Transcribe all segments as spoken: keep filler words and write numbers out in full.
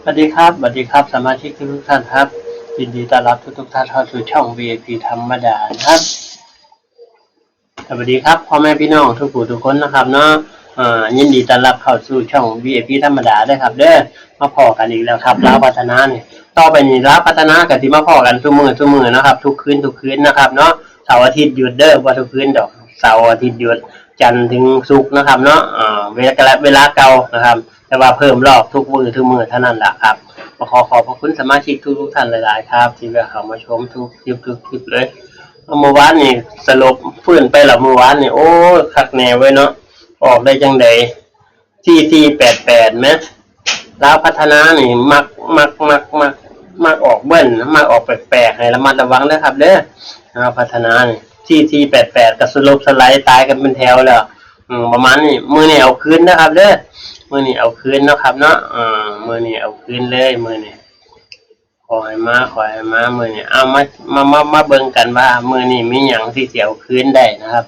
สวัสดีครับ สวัสดีครับ สมาชิกทุกๆท่านครับ ยินดีต้อนรับทุกๆท่านเข้าสู่ช่อง วีไอพี ธรรมดานะครับ สวัสดีครับ พ่อแม่พี่น้องทุกผู้ทุกคนนะครับเนาะ อ่า ยินดีต้อนรับเข้าสู่ช่อง วีไอพี ธรรมดาเด้อครับเด้อ มาพ้อกันอีกแล้วครับ ลาวพัฒนานี่ ต่อไปนี้ลาวพัฒนาก็สิมาพ้อกันทุกมื้อทุกมื้อนะครับ ทุกคืนทุกคืนนะครับเนาะ เสาร์อาทิตย์หยุดเด้อ บ่ทุกคืนดอก เสาร์อาทิตย์หยุด จันทร์ถึงศุกร์นะครับเนาะ อ่า เวลา เวลาเก่านะครับ แต่ว่าเพิ่มรอบทุกมื้อทุกมื้อเท่านั้นล่ะครับ ก็ขอขอบพระคุณสมาชิกทุกๆท่านหลายๆครับ ที่แวะเข้ามาชมทุกคลิปทุกคลิปเลย เมื่อวานนี่สลบฟื้นไปละเมื่อวานนี่ โอ้ย คักแน่เว้ยเนาะ ออกได้จังใด สี่สี่แปดแปด แม ลาวพัฒนานี่ มัก มัก มัก มัก มักออกเบิ้ล มักออกแปลกๆ ให้ระมัดระวังเด้อครับเด้อ ลาวพัฒนานี่ สี่สี่แปดแปด ก็สลบสลายตายกันเป็นแถวแล้ว อืม ประมาณนี้ มื้อนี้เอาคืนนะครับเด้อ มื้อนี้เอาคืนเนาะครับเนาะ อ่า มื้อนี้เอาคืนเลย มื้อนี้ ขอให้มา ขอให้มา มื้อนี้ เอามา มา มา มาเบิ่งกันว่า มื้อนี้มีหยังที่สิเอาคืนได้นะครับ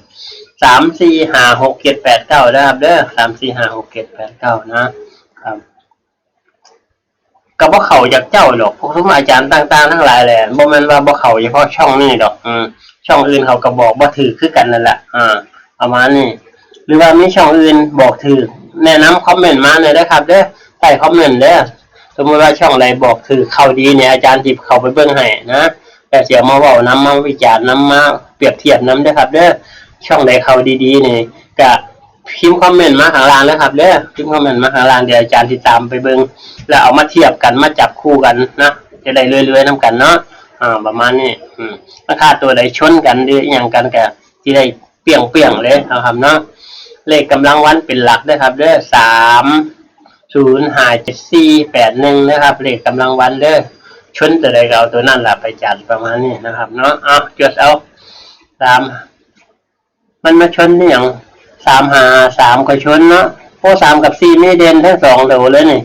สามสี่ห้าหกเจ็ดแปดเก้า นะครับเด้อ สามสี่ห้าหกเจ็ดแปดเก้า นะครับ ก็บ่เข้าจากเจ้าดอก พวกซุมอาจารย์ต่างๆทั้งหลายแหละ บ่แม่นว่าบ่เข้าเฉพาะช่องนี้ดอก อืม ช่องอื่นเขาก็บอกบ่ถืกคือกันนั่นแหละ อ่า ประมาณนี้ หรือว่ามีช่องอื่นบอกถืก แนะนำคอมเมนต์มาหน่อยเด้อครับเด้อ ใต้คอมเมนต์เด้อ สมมุติว่าช่องใดบอกถืกเข้าดีเนี่ย อาจารย์สิเข้าไปเบิ่งให้นะ แล้วสิเอามาเว้านำ มาวิจารณ์นำ มาเปรียบเทียบนำเด้อครับเด้อ ช่องใดเข้าดีๆนี่ ก็พิมพ์คอมเมนต์มาข้างล่างเด้อครับเด้อ พิมพ์คอมเมนต์มาข้างล่าง เดี๋ยวอาจารย์สิตามไปเบิ่ง แล้วเอามาเทียบกัน มาจับคู่กันนะ จะได้รวยๆนำกันเนาะ อ่า ประมาณนี้ อืม ราคาตัวใดชนกันหรืออิหยังกันก็สิได้เปรี้ยงๆเลยนะครับเนาะ เลขกำลังวันเป็นหลักเด้อครับเด้อ สามศูนย์ห้าเจ็ดสี่แปดหนึ่ง นะครับ เลขกำลังวันเด้อ ชนตัวใดก็เอาตัวนั้นล่ะไปจัด ประมาณนี้นะครับเนาะ เอา จดเอา สาม มันมาชนนี่หยัง สามห้าสาม ก็ชนเนาะ โอ้ สามกับสี่นี่เด่นทั้งสองตัวเลยนี่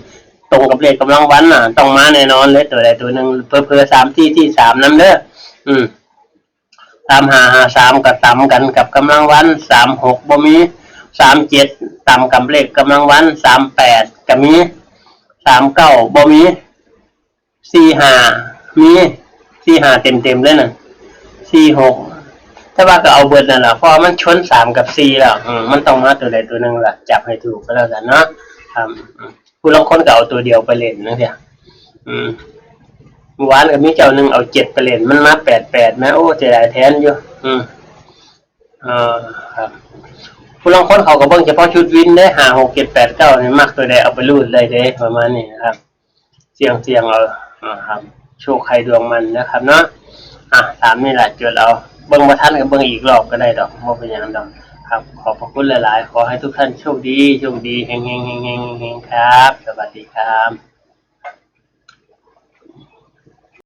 ตรงกับเลขกำลังวันน่ะ ต้องมาแน่นอนเลย ตัวใดตัวหนึ่ง เผลอๆ สามสี่สี่สาม นำเด้อ อืม สามห้าห้าสาม ก็ต่ำกันกับกำลังวัน สามหก บ่มี สามเจ็ด ต่ำกับเลขกำลังวัน สามแปด ก็มี สามเก้า บ่มี สี่ห้า มี สี่ห้า เต็มๆเลยน่ะ สี่หก แต่ว่าก็เอาเบิดนั่นล่ะ เพราะว่ามันชน สาม กับ สี่ แล้ว อืม มันต้องมาตัวใดตัวหนึ่งล่ะ จับให้ถูกก็แล้วกันเนาะ ครับ อืม ผู้ลางคนก็เอาตัวเดียวไปเล่นจังซี้ อืม เมื่อวานก็มีเจ้าหนึ่งเอา เจ็ด ไปเล่น มันมา แปดแปด นะ โอ้ เสียดายแทนอยู่ อืม อ่า ครับ ผู้ลางคนเขาก็เบิ่งเฉพาะชุดวินเด้ ห้า หก เจ็ด แปด เก้า นี่ มักตัวใดเอาไปรูดเลยเด้ ประมาณนี้นะครับ เสี่ยงๆเอา อ่า ครับ โชคใครดวงมันนะครับเนาะ อ่ะ ตามนี้แหละ จดเอา เบิ่งบ่ทันก็เบิ่งอีกรอบก็ได้ดอก บ่เป็นหยังดอก ครับ ขอบพระคุณหลายๆ ขอให้ทุกท่านโชคดี โชคดี เฮงๆ เฮงๆ เฮงๆ ครับ สวัสดีครับ